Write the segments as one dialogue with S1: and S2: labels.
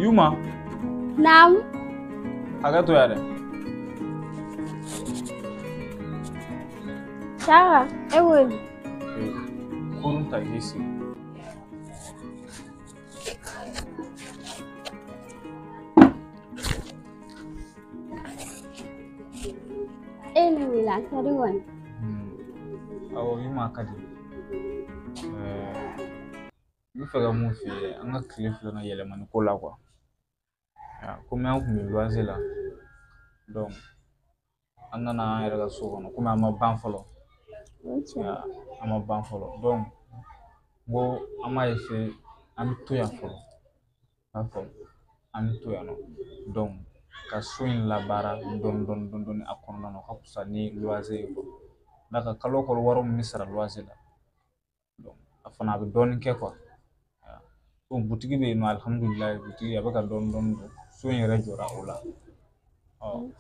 S1: Yuma.
S2: Naamu.
S1: Hakɛ to yan dɛ.
S2: Saka, e ko ye.
S1: Kurun ta k'i sigi.
S2: E ye ne wele a ka di kɔni.
S1: Awɔ, Yuma a ka di. N bɛ fɛ ka mun f'i ye, an ka tile filanan yɛlɛmani ko la kuwa. Komi an kun bɛ luwanze la, donc an nana an yɛrɛ ka so kɔnɔ komi an ma ban fɔlɔ. An ma ban fɔlɔ, donc n ko an b'a essayer an bɛ to yan fɔlɔ. I y'a faamu, an bɛ to yan nɔ, donc ka so in labaara dɔɔni dɔɔni dɔɔni dɔɔni a kɔnɔna na, o ka fisa ni luwanze ye kuwa. Ka d'a kan kalo o kalo wari min bɛ sara luwanze la, donc a fana a bɛ dɔɔnin kɛ kuwa. Donc butigi bɛ yen nɔ, alihamudulilayi, butigi a bɛ ka dɔɔnin dɔɔnin don, so in yɛrɛ jɔra o la. Ɔ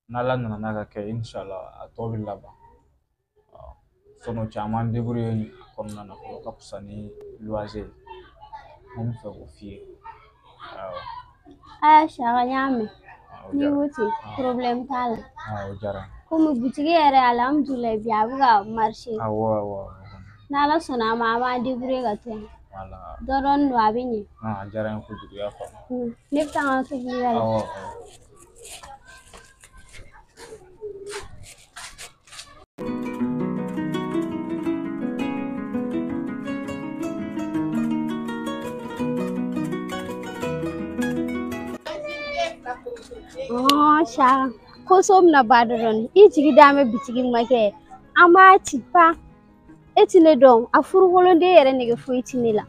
S1: n'Ala nana n'a ka kɛ, inshallah a tɔ bɛ laban. Sɔn'o cɛ an b'an débrouiller a kɔnɔna na fɔlɔ, o ka fisa ni luwanze ye. N bɛ fɛ k'o f'i ye. Awɔ.
S2: Aa Saka, n y'a mɛn. N'i ko ten, problème t'a la.
S1: O diyara n ye.
S2: Komi butigi yɛrɛ alihamudulilayi bi a bɛ ka marcher.
S1: Awɔ awɔ.
S2: N'Ala sɔnna a ma, an b'an débrouiller ka to yan.
S1: Wala.
S2: Dɔɔnin dɔɔnin don, a bɛ ɲɛ.
S1: A diyara n ye kojugu, i y'a faamu.
S2: Ne bɛ taa n ka tobili la.
S1: Awɔ awɔ.
S2: Saka, ko so bɛna ban dɔɔnin, i jigi da bɛ bitigi ma kɛ, an b'a ci pa. E ti ne dɔn, a furukolonden yɛrɛ nege foyi ti ne la.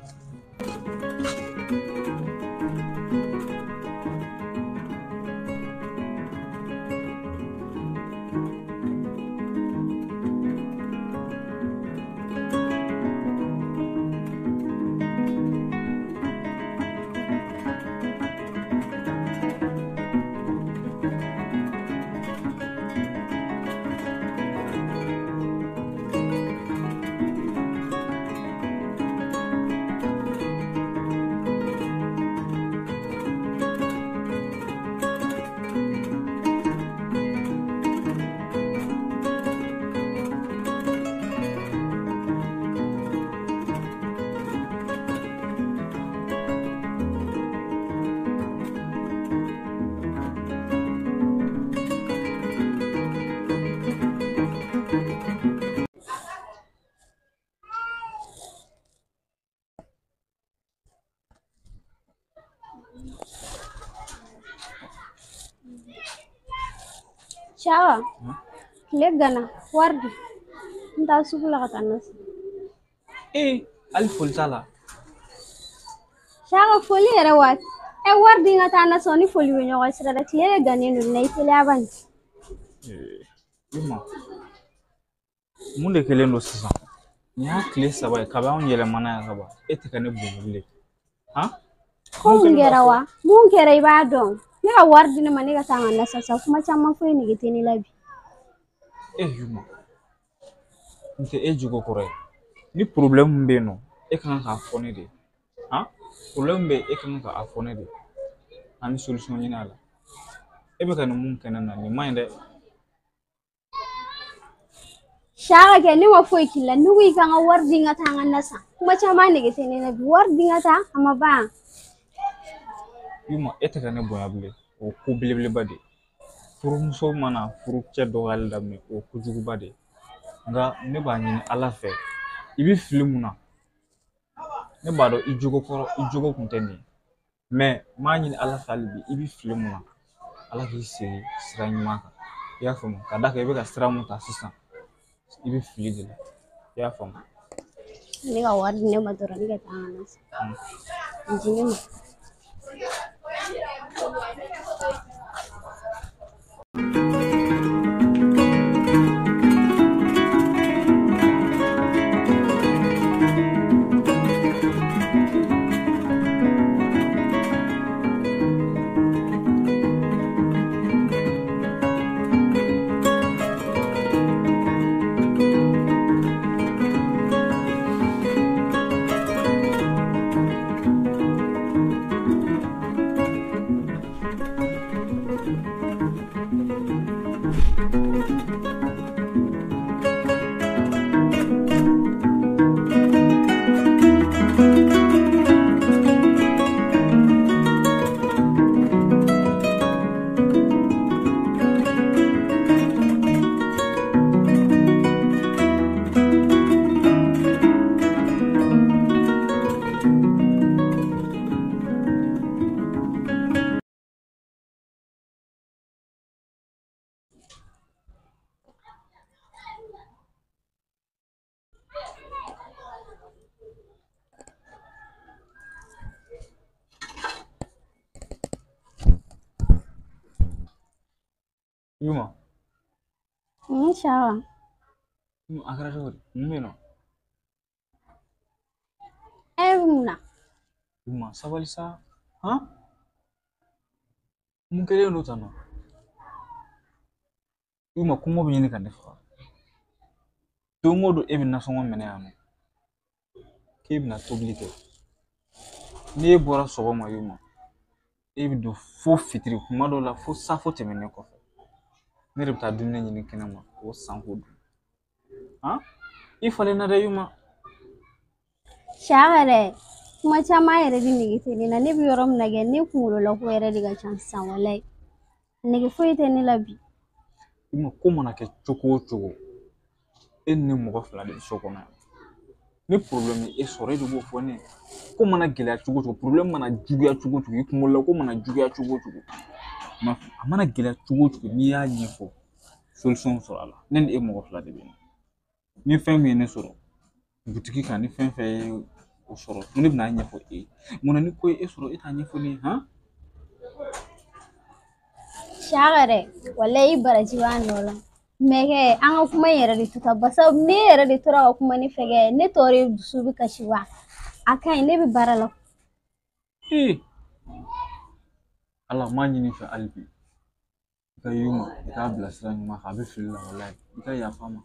S2: Saka, tile gana, wari di. N taa sugu la ka taa na san.
S1: Ee, hali foli t'a la.
S2: Saka, foli yɛrɛ wa? Ɛ, wari di n ka taa na san, ni foli bɛ ɲɔgɔn sira la, tile de gannen don na, i teliya bani.
S1: Yuma, mun de kɛlen don sisan? Nin y'a tile 3 ye kabi anw yɛlɛmana yan ka ban, e tɛ ka ne bonya bilen. Han?
S2: Ko mun kɛra wa? Mun kɛra i b'a dɔn. Ne ka wari di ne ma, ne ka taa n ka na san sa, kuma caman foyi nege tɛ ne la bi.
S1: E Yuma, n tɛ e jogo kɔrɔ ye. Ni problème min bɛ yen nɔ, e ka kan k'a fɔ ne de ye. Han? Problème bɛ yen, e ka kan k'a fɔ ne de ye. An bɛ solution ɲini a la. E bɛ ka nin mun kɛ ne na, nin man ɲi dɛ.
S2: Saka kɛ, ne ma foyi k'i la. Ne ko i ka n ka wari di n ka taa n ka na san. Kuma caman nege tɛ ne la bi. Wari di n ka taa, a ma ban.
S1: Yuma, e tɛ ka ne bonya bilen. O ko belebeleba de ye. Furumuso mana furucɛ dɔgɔyali daminɛ, o ye kojuguba de ye. Nka ne b'a ɲini Ala fɛ, i bɛ fili mun na, ne b'a dɔn i jogo kɔrɔ, i jogo kun tɛ nin ye. Mɛ n b'a ɲini Ala fɛ hali bi, i bɛ fili mun na, Ala k'i segin sira ɲuman kan. I y'a faamu? Ka d'a kan i bɛ ka sira mun ta sisan, i bɛ fili de la. I y'a faamu?
S2: Ne ka wari di ne ma dɔrɔn, ne ka taa n ka na san. Di ne ma.
S1: Yuma.
S2: Inshallah.
S1: A kɛra cogo di? Mun bɛ yen nɔ?
S2: E bɛ mun na?
S1: Yuma, sabali sa. Han? Mun kɛlen don tan nɔ? Yuma, kɔngɔ bɛ ɲini ka ne faga. Don o don e bɛ nasɔngɔ minɛ yan nɔ. K'e bɛna tobili kɛ. N'e bɔra sɔgɔma Yuma, e bɛ don fo fitiri kuma dɔw la fo safo tɛmɛnen kɔfɛ. Ne de bɛ taa dumuni ɲini kɛnɛma k'o san k'o dun. Han? I falenna dɛ Yuma.
S2: Siya yɛrɛ, kuma caman yɛrɛ de nege tɛ ne na. Ne bɛ yɔrɔ min na kɛ, ne kunkololako yɛrɛ de ka ca sisan walayi. Nege foyi tɛ ne la bi.
S1: Yuma, ko mana kɛ cogo o cogo, e ni ne mɔgɔ fila de bɛ so kɔnɔ yan. Ni problème ye e sɔrɔ, e de b'o fɔ ne ye. Ko mana gɛlɛya cogo o cogo, problème mana juguya cogo o cogo, i kunkololako mana juguya cogo o cogo, a mana gɛlɛya cogo o cogo, n'i y'a ɲɛfɔ, solution sɔrɔ a la. Ne ni e mɔgɔ fila de bɛ yen. Ni fɛn min ye ne sɔrɔ butigi kan, ni fɛn fɛn ye o sɔrɔ, ne bɛna ɲɛfɔ e ye. Munna ni ko ye e sɔrɔ, e t'a ɲɛfɔ ne ye, han?
S2: Siya yɛrɛ, walayi i baraji b'a nɔ la. Mɛ kɛ an ka kuma in yɛrɛ de to tan, basabu ne yɛrɛ de tora ka kuma ne fɛ kɛ, ne tɔ de dusu bɛ kasi wa. A ka ɲi, ne bɛ baara la.
S1: Ee! Ala, n b'a ɲini i fɛ hali bi. I ka Yuma, i k'a bila sira ɲuman kan, a bɛ fili la walayi. I ka yafa a ma.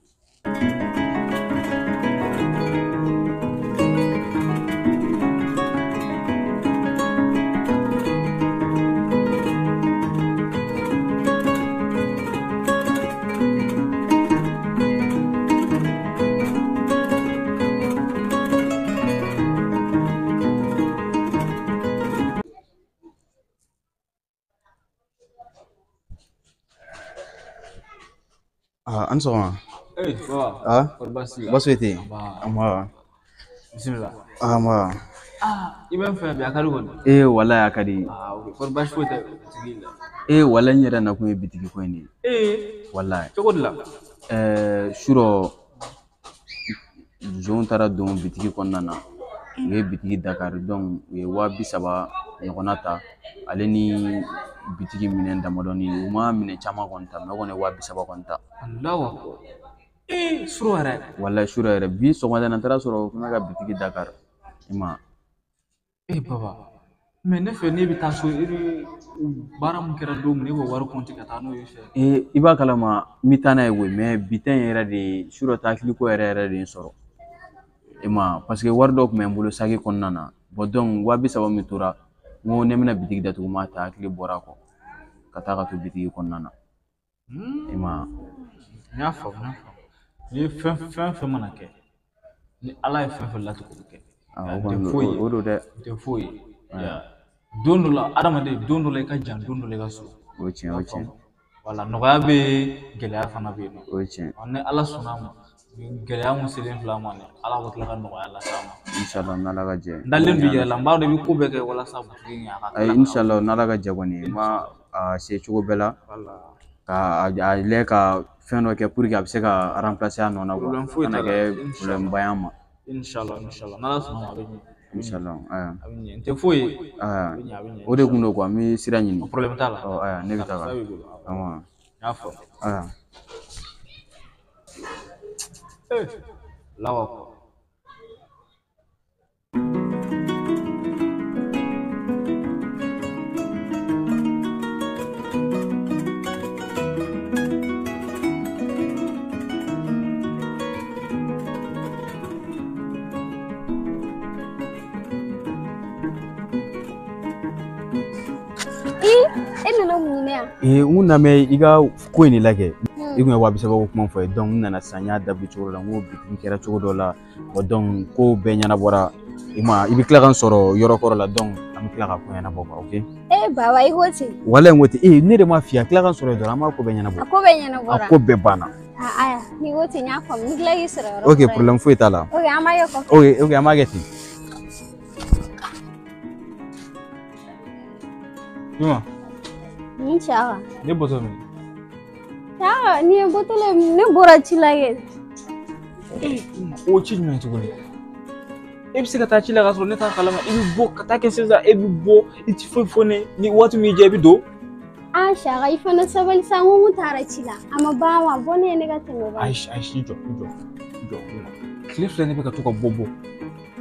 S3: Ah, an sɔgɔma.
S1: Ee, baba.
S3: Ah,
S1: Kɔri baasi t'i la?
S3: Baasi foyi tɛ yen.
S1: Nba.
S3: Nba.
S1: Bisimila.
S3: Ah, nba.
S1: Ah, i bɛ n fɛ bi, a ka di kɔni.
S3: Ee, walayi a ka di.
S1: Ah, ok. Kɔri baasi foyi tɛ bitigi la?
S3: Ee, walayi n yɛrɛ nakun ye bitigi ko in de ye.
S1: Ee.
S3: Walayi.
S1: Cogo di la?
S3: Ɛɛ, surɔ zonw taara don bitigi kɔnɔna na. U ye bitigi dakari, donc u ye 30,000 ɲɔgɔnna ta. Ale ni bitigi minɛn damadɔni, u ma minɛn caman kɔni ta, mɛ o kɔni ye 30,000 kɔni ta.
S1: Alahu akbar. Ee, surɔ yɛrɛ.
S3: Walayi surɔ yɛrɛ, bi sɔgɔmada in na n taara sɔrɔ u bɛ ka bitigi dakari. I ma.
S1: Ee baba, mɛ ne fɛ ne bɛ taa so, e bɛ baara min kɛra don min, e b'o wari kɔnti ka taa n'o ye fɛ.
S3: Ee, i b'a kalama n bɛ taa n'a ye koyi, mɛ bi ta in yɛrɛ de, surɔ ta hakiliko yɛrɛ yɛrɛ de ye n sɔrɔ. I ma, parce que wari dɔ tun bɛ n bolo saki kɔnɔna na. Bon donc 30,000 min tora, n ko ne bɛna bitigi datugu, n m'a ta, hakili bɔra a kɔ ka taa ka to bitigi kɔnɔna na. I ma.
S1: N y'a faamu, n y'a faamu. Ni ye fɛn fɛn fɛn mana kɛ, ni Ala ye fɛn fɛn latigɛ, o bɛ kɛ.
S3: Ah, o
S1: N tɛ
S3: kɔni
S1: foyi ye.
S3: o don dɛ.
S1: N tɛ foyi ye. Don dɔ la, adamaden, don dɔ la i ka jan, don dɔ la i ka surun.
S3: O ye tiɲɛ, o ye tiɲɛ.
S1: Wala, nɔgɔya bɛ yen, gɛlɛya fana bɛ yen nɔ.
S3: O ye tiɲɛ.
S1: Ni Ala sɔnna a ma, ni gɛlɛya mun selen filɛ a ma dɛ, Ala bɛ tila ka nɔgɔya lase a ma.
S3: Inshallah, n'Ala ka jɛ.
S1: N dalen don i yɛrɛ la, n b'a dɔn i bɛ ko bɛɛ kɛ walasa butigi in a ka
S3: Ayi,
S1: tila ka.
S3: inshallah, n'Ala ka jɛ kɔni, n b'a a se cogo bɛɛ la.
S1: Wala.
S3: Ka a lajɛ ka fɛn dɔ kɛ pour que a bɛ se ka remplacer a nɔ na quoi.
S1: Problème foyi
S3: Kana
S1: t'a la.
S3: kɛ problème ba y'an ma.
S1: Inshallah, inshallah. N'Ala sɔnna a ma, a bɛ ɲɛ.
S3: Inshallah, ayiwa.
S1: A bɛ ɲɛ. N tɛ foyi ye.
S3: Ayiwa.
S1: A bɛ ɲɛ, a bɛ ɲɛ.
S3: O de kun don quoi, n bɛ sira ɲini.
S1: O problème t'a la.
S3: Ɔ, ayiwa, ne bɛ taga.
S1: Sira b'i bolo.
S3: Awɔ.
S1: N y'a faamu.
S3: Ayiwa.
S1: Ee, Alahu akbar.
S2: E nana mun ɲini yan?
S3: Ee, n kun lamɛn i ka ko in de lajɛ. I kun ye 30,000 ko kuma fɔ ye, donc n nana sisan, n y'a dabiri cogo dɔ la, n ko bitigi kɛra cogo dɔ la, bon donc kow bɛɛ ɲɛnabɔra. I ma, i bɛ tila ka n sɔrɔ yɔrɔ kɔrɔ la, donc an bɛ tila ka ko ɲɛnabɔ quoi, ok?
S2: Ee baba, i ko ten.
S3: Walayi n ko ten, ee ne de m'a f'i ye, a tila ka n sɔrɔ yen dɔrɔn, an b'a ko bɛɛ ɲɛnabɔ.
S2: A ko bɛɛ ɲɛnabɔra.
S3: A ko bɛɛ banna.
S2: Ah, aya, n'i ko ten, n y'a faamu. N bɛ tila k'i sɔrɔ yɔrɔ
S3: Ok,
S2: kɔrɔ yen.
S3: problème foyi t'a la.
S2: Ok, an b'a kɛ kɔfɛ.
S3: Ok, ok, an b'a kɛ ten.
S1: Yuma.
S2: N Siaka.
S1: Ne bɔtɔ min?
S2: Siaka, nin ye bɔtɔla ye, ne bɔra ci la kɛ.
S1: Ee, o ci jumɛn tuguni? E bɛ se ka taa ci la k'a sɔrɔ ne t'a kalama, i bɛ bɔ ka taa kɛ sisan, e bɛ bɔ, i ti foyi fɔ ne, ni waati min y'i diya i bɛ don.
S2: Ah Saka i fana sabali sa n ko n taara ci la a ma ban wa bɔ ne ye ne ka tɛmɛ ban.
S1: Ayi ayi i jɔ i jɔ i jɔ tile filɛ ne bɛ ka to ka bɔ bɔ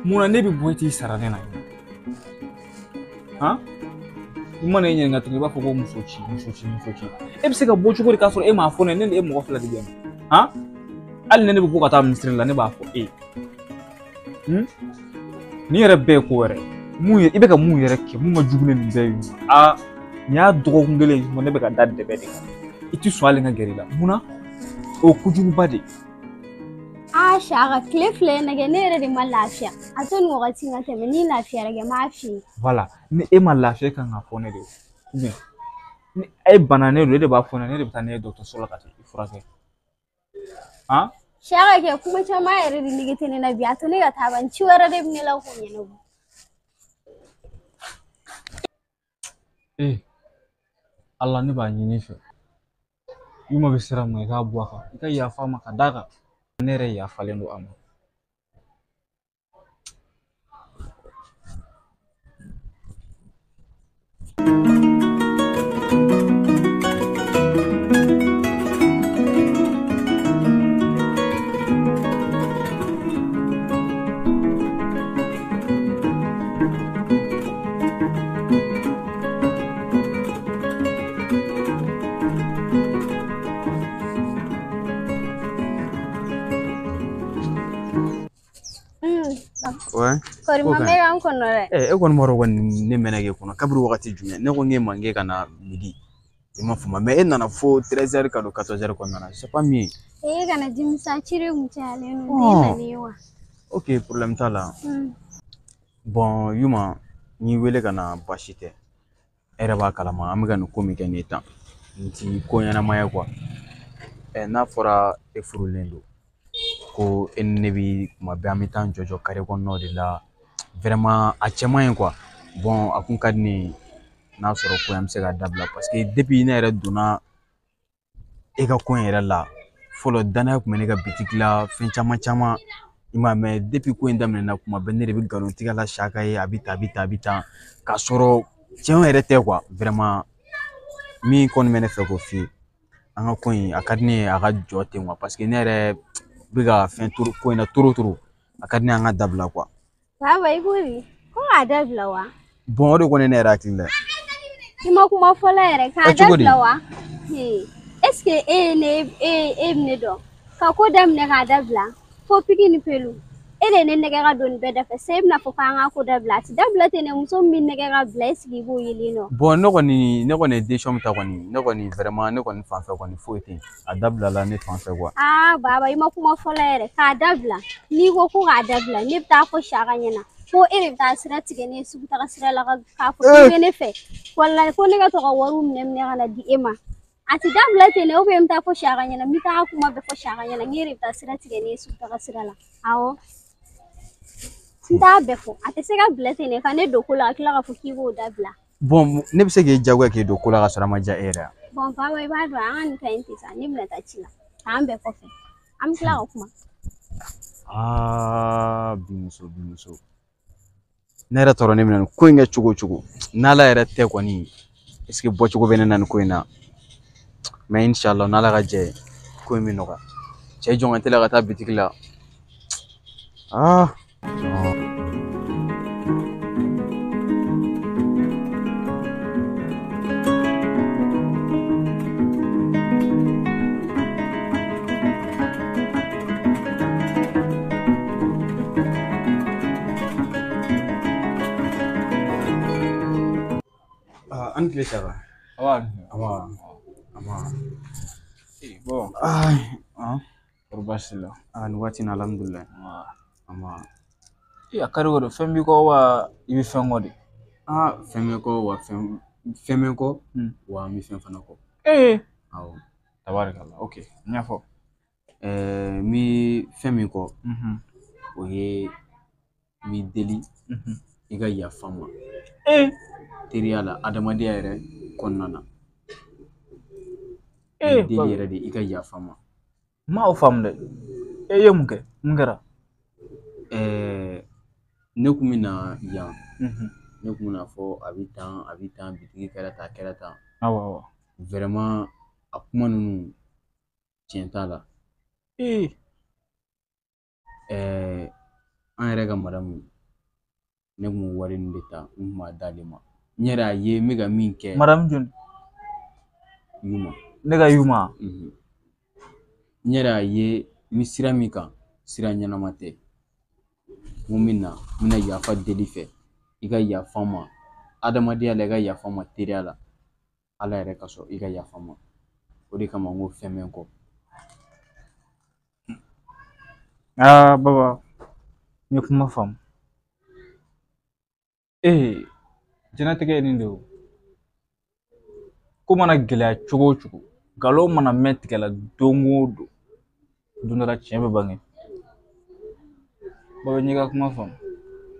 S1: munna ne bɛ bɔ e t'i sara ne na han i mana e ɲininka tuguni i b'a fɔ ko muso ci muso ci muso ci e bɛ se ka bɔ cogo di k'a sɔrɔ e m'a fɔ ne ni e mɔgɔ fila de bɛ yan han hali ni ne bɛ bɔ ka taa misiri la ne b'a fɔ e ye nin yɛrɛ bɛɛ ye ko wɛrɛ mun ye i bɛ ka mun yɛrɛ kɛ mun ka jugu ni nin bɛɛ ye aa nin y'a dɔgɔkun kelen ye ne bɛ ka da dɛbɛ de kan i ti sɔn hali n ka gɛrɛ i la munna o ye kojuguba de ye.
S2: Ah Saka tile fila in na kɛ ne yɛrɛ de ma lafiya a to nin wagati in ka tɛmɛ ni lafiyara kɛ n b'a f'i ye.
S1: Voilà ni e ma lafiya e kan k'a fɔ ne de ye ni e bananen don e de b'a fɔ ne de bɛ taa ne ye dɔgɔtɔrɔso la ka taa i furakɛ han.
S2: Saka kɛ kuma caman yɛrɛ de nege tɛ ne na bi a to ne ka taa ban ci wɛrɛ de bɛ ne la k'o ɲɛnabɔ.
S1: Ee Ala ne b'a ɲini i fɛ i ma bɛ sira min i k'a bɔ a kan i ka yafa a ma ka d'a kan ne yɛrɛ yafalen don a ma.
S3: Ouais.
S2: Kɔri ma mɛn k'an kɔnɔ dɛ.
S3: E kɔni b'a dɔn kɔni ne mɛnna k'e kɔnɔ kabini wagati jumɛn ne ko n k'e ma k'e ka na midi i m'a faamu mais e nana fo 13h ka don 14h kɔnɔna na c'est pas mieux.
S2: E kana dimi sa ci de kun cayalen don ne nana ye wa.
S3: Ok problème t'a la. Bon Yuma n y'i wele ka na baasi tɛ e yɛrɛ b'a kalama an bɛ ka nin ko min kɛ nin ye tan nin ti ko ɲɛnama ye quoi. N'a fɔra e furulen don ko e ni ne bi kuma bɛɛ an bɛ taa jɔ jɔ kare kɔnɔnaw de la vraiment a cɛ man ɲi quoi. Bon a kun ka di ne ye n'a sɔrɔ ko in an bɛ se k'a dabila parce que depuis ne yɛrɛ donna e ka ko in yɛrɛ la fɔlɔ danaya kun bɛ ne ka bitiki la fɛn caman caman i m'a mɛn depuis ko in daminɛna kuma bɛɛ ne de bɛ nkalon tigɛ la Saka ye a bɛ tan a bɛ tan a bɛ tan k'a sɔrɔ tiɲɛ yɛrɛ tɛ quoi. Vraiment min kɔni bɛ ne fɛ k'o f'i ye an ka ko in a ka di ne ye a ka jɔ ten quoi parce que ne yɛrɛ bɛ ka fɛn turu ko in na turu turu a ka di ne ye an ka dabila quoi.
S2: Baba i ko di ko k'a dabila wa?
S3: Bon o de kɔni ye ne yɛrɛ hakili la ye.
S2: I ma kuma fɔlɔ yɛrɛ k'a dabila wa? Est ce que e ye ne e bɛ ne dɔn ka ko daminɛ k'a dabila fo piki ni pelu e de ye ne nɛgɛ ka don nin bɛɛ dafɛ se e bɛna fɔ k'an ka ko dabila a ti dabila ten dɛ muso min bɛ nɛgɛ ka bila e sigi i b'o yelen nɔ.
S3: Bon ne kɔni ye décision min ta kɔni ne kɔni vraiment ne kɔni fan fɛ kɔni foyi tɛ yen a dabilala ne fan fɛ quoi.
S2: Aa Baba i ma kuma fɔlɔ yɛrɛ k'a dabila n'i ko ko k'a dabila ne bɛ taa fɔ Saka ɲɛna ko e de bɛ taa sira tigɛ ne ye sugu taga sira la k'a fɔ k'i bɛ ne fɛ walayi ko ne ka to ka wariw minɛ minɛ ka na di e ma a ti dabila ten dɛ ou bien n bɛ taa fɔ Saka ɲɛna n bɛ taa kuma bɛɛ fɔ Saka ɲɛna n e de bɛ taa sira tigɛ ne ye sugu taga sira la awɔ n t'a bɛɛ fɔ a tɛ se ka bila ten dɛ ka ne don ko la ka tila k'a fɔ k'i b'o dabila.
S3: Bon ne bɛ se k'e diyagoya k'e don ko la ka sɔrɔ a ma diya e yɛrɛ ye.
S2: Bon Baba i b'a dɔn an ka nin ka ɲi ten sa ne bɛna taa ci la k'an bɛɛ kɔfɛ an bɛ tila ka kuma.
S3: Aa bi muso bi muso ne yɛrɛ t'a dɔn ne bɛna nin ko in kɛ cogo o cogo n'Ala yɛrɛ tɛ kɔni est ce que bɔcogo bɛ ne na nin ko in na mais inchallah n'Ala ka jɛ ye ko in bɛ nɔgɔya cɛ jɔn ka teli ka taa bitiki la aa. An tile Saka.
S1: Awa.
S3: Awa. Awa.
S1: Bon. Kɔri baasi la.
S3: Nin waati in na alhamdulilayi. Awa.
S1: A kari ko de fɛn b'i kɔ wa i bɛ fɛn kɔ de?
S3: Fɛn bɛ kɔ wa fɛn bɛ kɔ wa n bɛ fɛn fana kɔ. Awɔ.
S1: Tabarikala ok n y'a fɔ.
S3: N bɛ fɛn min kɔ o ye n b'i deli i ka yafa n ma. Teriya la adamadenya yɛrɛ kɔnɔna na. N b'i deli yɛrɛ de i ka yafa n ma.
S1: N ma o faamu dɛ. E ye mun kɛ? Mun kɛra?
S3: Ne kun bɛ na yan. Ne kun bɛna fɔ a bɛ tan a bɛ tan bitigi kɛra tan a kɛra tan.
S1: Awɔ awɔ.
S3: Vraiment a kuma ninnu tiɲɛ t'a la. An yɛrɛ ka madamu, ne kun bɛ wari nin de ta, n kun b'a d'ale ma. N yɛrɛ y'a ye n bɛ ka min kɛ.
S1: Madamu jɔni?
S3: Yuma.
S1: Ne ka Yuma?
S3: N yɛrɛ y'a ye n bɛ sira min kan, sira ɲɛnama tɛ. N ko n bɛ na, n bɛna yafa deli fɛ. I ka yafa n ma adamadenya la, i ka yafa n ma teriya la. Ala yɛrɛ ka sɔn i ka yafa n ma. O de kama n ko fɛn bɛ n kɔ.
S1: Aa baba, n ye kuma faamu. Diɲɛlatigɛ ye nin de ye o. Ko mana gɛlɛya cogo o cogo, nkalon mana mɛn tigɛ la don o don, don dɔ la tiɲɛ bɛ bange. Baba, n y'i ka kuma faamu.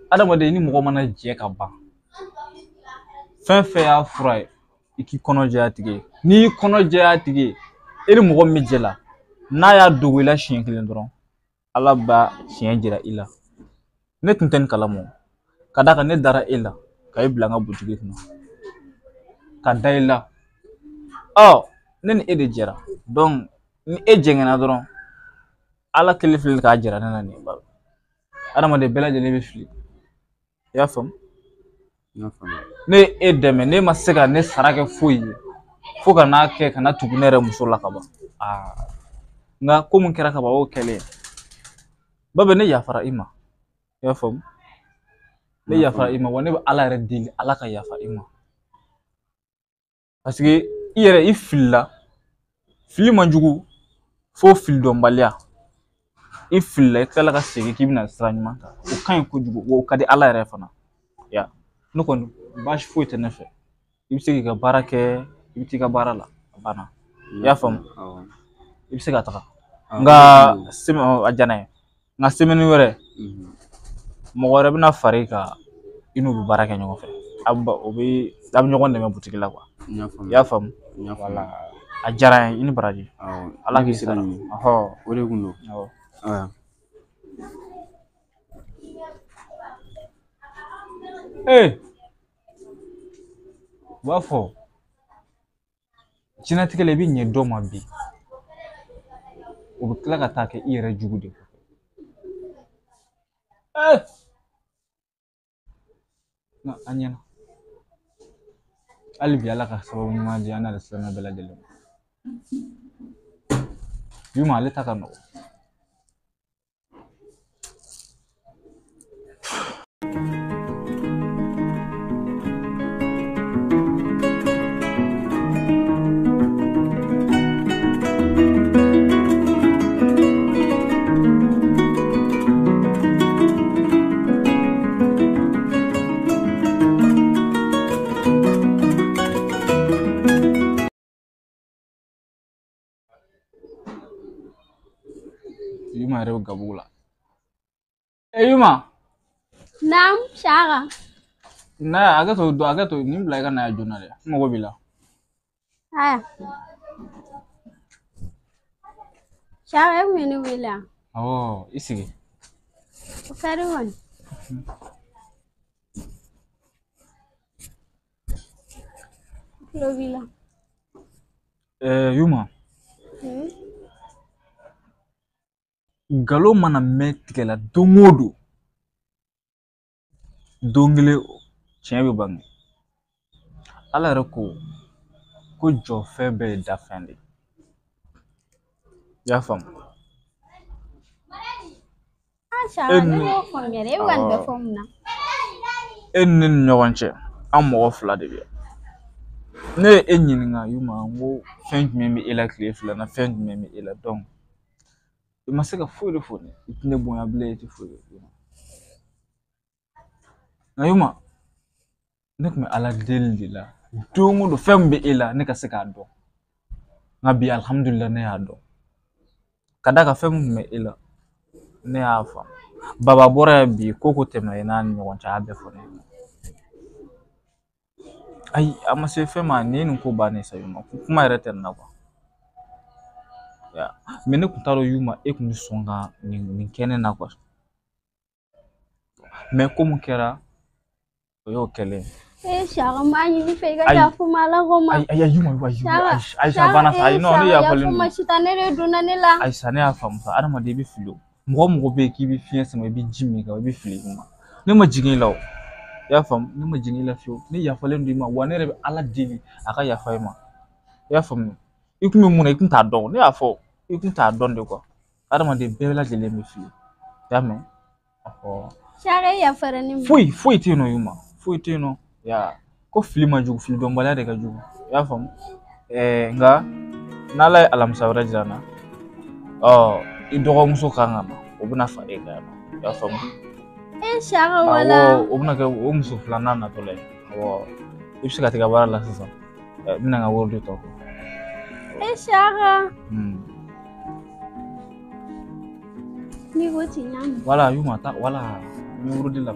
S1: Adamaden ni mɔgɔ mana jɛ ka ban, fɛn fɛn y'a fura ye, i k'i kɔnɔ jɛya a tigi ye. N'i y'i kɔnɔ jɛya a tigi ye, e ni mɔgɔ min bɛ jɛ la, n'a y'a dogo i la siɲɛ kelen dɔrɔn, Ala b'a tiɲɛ jira i la. Ne tun tɛ nin kalama o. Ka d'a kan ne dara e la ka e bila n ka butigi kɔnɔ, ka da i la. Ne ni e de jɛra. Ni e jɛngɛnna dɔrɔn, Ala kelen filɛ k'a jira ne na nin ye. Adamaden bɛɛ lajɛlen bɛ fili. I y'a faamu? Ne ye e dɛmɛ, ne ma se ka ne sara kɛ foyi ye fo ka n'a kɛ ka na tugu ne yɛrɛ muso la ka ban. Nka ko mun kɛra ka ban, o y'o kɛlen ye. Baba, ne yafara i ma. I y'a faamu? Ne yafara i ma, wa ne bɛ Ala yɛrɛ deli, Ala ka yafa i ma. Parce que i yɛrɛ i filila. Fili man jugu fo fili dɔnbaliya. I filila, i tilala ka segin k'i bɛna sira ɲuman kan. O ka ɲi kojugu, wa o ka di Ala yɛrɛ fana. Ya, ne kɔni baasi foyi tɛ ne fɛ. I bɛ se k'i ka baara kɛ, i bɛ t'i ka baara la, a banna. I y'a faamu? I bɛ se ka taga. Nka a diyara n ye. Nka semaine wɛrɛ, mɔgɔ wɛrɛ bɛna fara i kan, i n'u bɛ baara kɛ ɲɔgɔn fɛ. A bɛ ɲɔgɔn dɛmɛ butigi la kuwa. I y'a faamu? Wala, a diyara n ye, i ni baraji. Ala k'i sara.
S3: O de kun don.
S1: U b'a fɔ diɲɛlatigɛ la i bɛ ɲɛ dɔ ma bi, o bɛ tila ka taa kɛ i yɛrɛ jugu de ye. Nka a ɲɛna. Hali bi Ala ka sababu ɲuman di an n'ale silamɛ bɛɛ lajɛlen ma. Yuma ale ta ka nɔgɔn. Yuma yɛrɛ bɛ gabugu la. Yuma.
S2: Naam, Shaka.
S1: Na hakɛ to don, hakɛ to nin bila i ka na yan joona dɛ. N mago b'i la.
S2: Aya. Shaka, e kun ye ne wele yan?
S1: Awɔ, i sigi.
S2: O ka di kɔni. Tulo b'i la.
S1: Yuma. Nkalon mana mɛn tigɛ la don o don, don kelen tiɲɛ bɛ bange. Ala yɛrɛ ko ko jɔfɛn bɛɛ ye dafɛn de ye. I y'a faamu? E ni ne ni ɲɔgɔn cɛ, an mɔgɔ fila de bɛ yan. Ne ye e ɲininka Yuma, n ko fɛn jumɛn bɛ e la tile fila na, fɛn jumɛn bɛ e la? I ma se ka foyi de fɔ ne, i tɛ ne bonya bilen, i tɛ foyi de fɔ. Nka Yuma, ne tun bɛ Ala deli de la don o don, fɛn min bɛ e la ne ka se k'a dɔn. Nka bi alihamudulila ne y'a dɔn. Ka d'a kan fɛn min tun bɛ e la, ne y'a faamu. Baba bɔra yan bi, ko ko tɛmɛna i n'a ni ɲɔgɔn cɛ, a y'a bɛɛ fɔ ne ɲɛna. Ayi, a ma se fɛn ma, nin ye nin ko bannen sa Yuma, kuma yɛrɛ tɛ nin na kuwa. Mɛ ne kun t'a dɔn Yuma e kun bɛ sɔn ka nin kɛ ne na kuwa. Mɛ ko mun kɛra, o y'o kɛlen ye.
S2: Saka n b'a ɲini fɛ i ka yafa ma Ala kama.
S1: Ayi ayi Yuma ayi ayi sa banna sa ayi non ne yafalen don.
S2: Yafama sitanɛ de donna ne la.
S1: Ayi sa ne y'a faamu sa adamaden i bɛ fili o. Mɔgɔ mɔgɔ bɛ yen k'i bɛ fiɲɛ sama i bɛ ji min kan i bɛ fili i ma. Ne ma jigin i la o. I y'a faamu ne ma jigin i la fiyewu ne yafalen don i ma wa ne yɛrɛ bɛ Ala deli a ka yafa i ma. I y'a faamu i kun bɛ mun na i kun t'a dɔn ne y'a fɔ i kun t'a dɔn de quoi. Adamaden bɛɛ lajɛlen bɛ fili. I y'a mɛn?
S2: Saka e yafara ne ma.
S1: Foyi foyi tɛ yen nɔ Yuma foyi tɛ yen nɔ. Ya ko fili ma jugu fili dɔnbaliya de ka jugu i y'a faamu nka n'Ala ye alamisa wɛrɛ jira n na i dɔgɔmuso kan ka na o bɛna fara e kan yan nɔ i y'a faamu.
S2: Saka wala.
S1: Awɔ o bɛna kɛ o muso filanan natɔ la ye awɔ i bɛ se ka t'i ka baara la sisan n bɛna n ka wari de tɔ kɛ.
S2: Saka. N'i ko ten n y'a mɛn.
S1: Wala Yuma ta wala n bɛ wari de la.